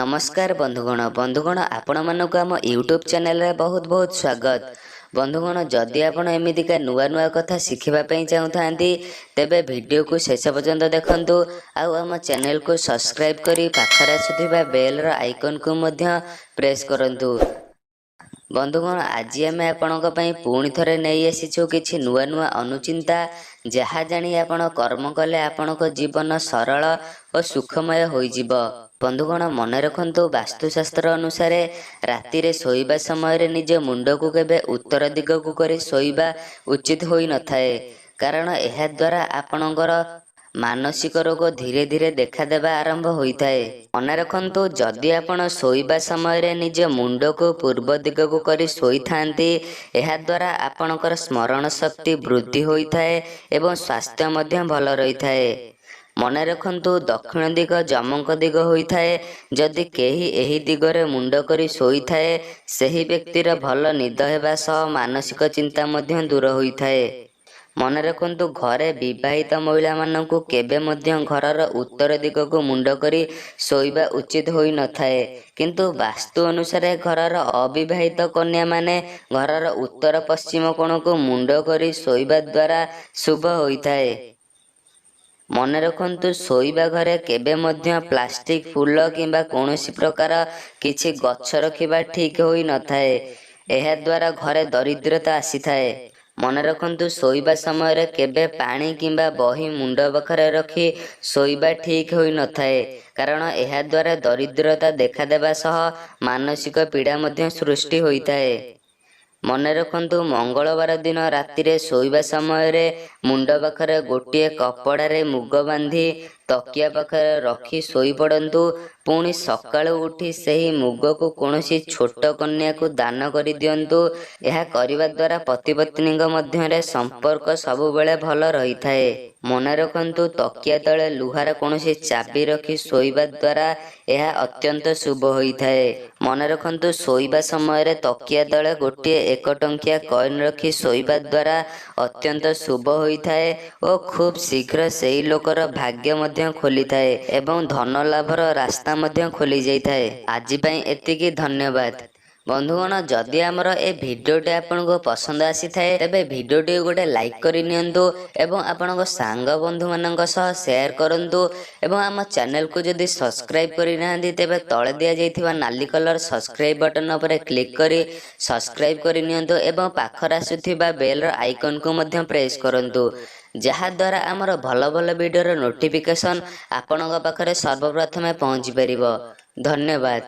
ନମସ୍କାର ବନ୍ଧୁଗଣ। ବନ୍ଧୁଗଣ, ଆପଣମାନଙ୍କୁ ଆମ ୟୁଟ୍ୟୁବ୍ ଚ୍ୟାନେଲରେ ବହୁତ ବହୁତ ସ୍ୱାଗତ। ବନ୍ଧୁଗଣ, ଯଦି ଆପଣ ଏମିତିକା ନୂଆ ନୂଆ କଥା ଶିଖିବା ପାଇଁ ଚାହୁଁଥାନ୍ତି, ତେବେ ଭିଡ଼ିଓକୁ ଶେଷ ପର୍ଯ୍ୟନ୍ତ ଦେଖନ୍ତୁ ଆଉ ଆମ ଚ୍ୟାନେଲକୁ ସବସ୍କ୍ରାଇବ୍ କରି ପାଖରେ ଆସୁଥିବା ବେଲ୍ର ଆଇକନ୍କୁ ମଧ୍ୟ ପ୍ରେସ୍ କରନ୍ତୁ। ବନ୍ଧୁଗଣ, ଆଜି ଆମେ ଆପଣଙ୍କ ପାଇଁ ପୁଣି ଥରେ ନେଇ ଆସିଛୁ କିଛି ନୂଆ ନୂଆ ଅନୁଚିନ୍ତା, ଯାହା ଜାଣି ଆପଣ କର୍ମ କଲେ ଆପଣଙ୍କ ଜୀବନ ସରଳ ଓ ସୁଖମୟ ହୋଇଯିବ। ବନ୍ଧୁଗଣ, ମନେ ରଖନ୍ତୁ, ବାସ୍ତୁଶାସ୍ତ୍ର ଅନୁସାରେ ରାତିରେ ଶୋଇବା ସମୟରେ ନିଜ ମୁଣ୍ଡକୁ କେବେ ଉତ୍ତର ଦିଗକୁ କରି ଶୋଇବା ଉଚିତ ହୋଇନଥାଏ, କାରଣ ଏହାଦ୍ୱାରା ଆପଣଙ୍କର ମାନସିକ ରୋଗ ଧୀରେ ଧୀରେ ଦେଖାଦେବା ଆରମ୍ଭ ହୋଇଥାଏ। ମନେ ରଖନ୍ତୁ, ଯଦି ଆପଣ ଶୋଇବା ସମୟରେ ନିଜ ମୁଣ୍ଡକୁ ପୂର୍ବ ଦିଗକୁ କରି ଶୋଇଥାନ୍ତି, ଏହାଦ୍ୱାରା ଆପଣଙ୍କର ସ୍ମରଣ ଶକ୍ତି ବୃଦ୍ଧି ହୋଇଥାଏ ଏବଂ ସ୍ୱାସ୍ଥ୍ୟ ମଧ୍ୟ ଭଲ ରହିଥାଏ। ମନେ ରଖନ୍ତୁ, ଦକ୍ଷିଣ ଦିଗ ଯମଙ୍କ ଦିଗ ହୋଇଥାଏ। ଯଦି କେହି ଏହି ଦିଗରେ ମୁଣ୍ଡ କରି ଶୋଇଥାଏ, ସେହି ବ୍ୟକ୍ତିର ଭଲ ନିଦ ହେବା ସହ ମାନସିକ ଚିନ୍ତା ମଧ୍ୟ ଦୂର ହୋଇଥାଏ। ମନେ ରଖନ୍ତୁ, ଘରେ ବିବାହିତ ମହିଳାମାନଙ୍କୁ କେବେ ମଧ୍ୟ ଘରର ଉତ୍ତର ଦିଗକୁ ମୁଣ୍ଡ କରି ଶୋଇବା ଉଚିତ ହୋଇନଥାଏ। କିନ୍ତୁ ବାସ୍ତୁ ଅନୁସାରେ ଘରର ଅବିବାହିତ କନ୍ୟାମାନେ ଘରର ଉତ୍ତର ପଶ୍ଚିମ କୋଣକୁ ମୁଣ୍ଡ କରି ଶୋଇବା ଦ୍ୱାରା ଶୁଭ ହୋଇଥାଏ। ମନେ ରଖନ୍ତୁ, ଶୋଇବା ଘରେ କେବେ ମଧ୍ୟ ପ୍ଲାଷ୍ଟିକ ଫୁଲ କିମ୍ବା କୌଣସି ପ୍ରକାର କିଛି ଗଛ ରଖିବା ଠିକ୍ ହୋଇନଥାଏ। ଏହାଦ୍ୱାରା ଘରେ ଦରିଦ୍ରତା ଆସିଥାଏ। ମନେ ରଖନ୍ତୁ, ଶୋଇବା ସମୟରେ କେବେ ପାଣି କିମ୍ବା ବହି ମୁଣ୍ଡ ପାଖରେ ରଖି ଶୋଇବା ଠିକ୍ ହୋଇନଥାଏ, କାରଣ ଏହାଦ୍ୱାରା ଦରିଦ୍ରତା ଦେଖାଦେବା ସହ ମାନସିକ ପୀଡ଼ା ମଧ୍ୟ ସୃଷ୍ଟି ହୋଇଥାଏ। ମନେ ରଖନ୍ତୁ, ମଙ୍ଗଳବାର ଦିନ ରାତିରେ ଶୋଇବା ସମୟରେ ମୁଣ୍ଡ ପାଖରେ ଗୋଟିଏ କପଡ଼ାରେ ମୁଗ ବାନ୍ଧି ତକିଆ ପାଖରେ ରଖି ଶୋଇପଡ଼ନ୍ତୁ। ପୁଣି ସକାଳୁ ଉଠି ସେହି ମୁଗକୁ କୌଣସି ଛୋଟ କନ୍ୟାକୁ ଦାନ କରିଦିଅନ୍ତୁ। ଏହା କରିବା ଦ୍ୱାରା ପତି ପତ୍ନୀଙ୍କ ମଧ୍ୟରେ ସମ୍ପର୍କ ସବୁବେଳେ ଭଲ ରହିଥାଏ। ମନେ ରଖନ୍ତୁ, ତକିଆ ତଳେ ଲୁହାର କୌଣସି ଚାବି ରଖି ଶୋଇବା ଦ୍ୱାରା ଏହା ଅତ୍ୟନ୍ତ ଶୁଭ ହୋଇଥାଏ। ମନେ ରଖନ୍ତୁ, ଶୋଇବା ସମୟରେ ତକିଆ ତଳେ ଗୋଟିଏ 1 ଟଙ୍କିଆ କଏନ୍ ରଖି ଶୋଇବା ଦ୍ୱାରା ଅତ୍ୟନ୍ତ ଶୁଭ ହୋଇଥାଏ ଓ ଖୁବ୍ ଶୀଘ୍ର ସେହି ଲୋକର ଭାଗ୍ୟ ମଧ୍ୟ ଖୋଲିଥାଏ ଏବଂ ଧନ ଲାଭର ରାସ୍ତା ମଧ୍ୟ ଖୋଲି ଯାଇଥାଏ। ଆଜି ପାଇଁ ଏତିକି, ଧନ୍ୟବାଦ। ବନ୍ଧୁଗଣ, ଯଦି ଆମର ଏ ଭିଡ଼ିଓଟି ଆପଣଙ୍କୁ ପସନ୍ଦ ଆସିଥାଏ, ତେବେ ଭିଡ଼ିଓଟିକୁ ଗୋଟେ ଲାଇକ୍ କରି ନିଅନ୍ତୁ ଏବଂ ଆପଣଙ୍କ ସାଙ୍ଗ ବନ୍ଧୁମାନଙ୍କ ସହ ସେୟାର କରନ୍ତୁ। ଏବଂ ଆମ ଚ୍ୟାନେଲକୁ ଯଦି ସବସ୍କ୍ରାଇବ୍ କରିନାହାନ୍ତି, ତେବେ ତଳେ ଦିଆଯାଇଥିବା ନାଲି କଲର୍ ସବସ୍କ୍ରାଇବ୍ ବଟନ୍ ଉପରେ କ୍ଲିକ୍ କରି ସବସ୍କ୍ରାଇବ୍ କରିନିଅନ୍ତୁ ଏବଂ ପାଖରେ ଆସୁଥିବା ବେଲ୍ର ଆଇକନ୍କୁ ମଧ୍ୟ ପ୍ରେସ୍ କରନ୍ତୁ, ଯାହାଦ୍ୱାରା ଆମର ଭଲ ଭଲ ଭିଡ଼ିଓର ନୋଟିଫିକେସନ୍ ଆପଣଙ୍କ ପାଖରେ ସର୍ବପ୍ରଥମେ ପହଞ୍ଚି ପାରିବ। ଧନ୍ୟବାଦ।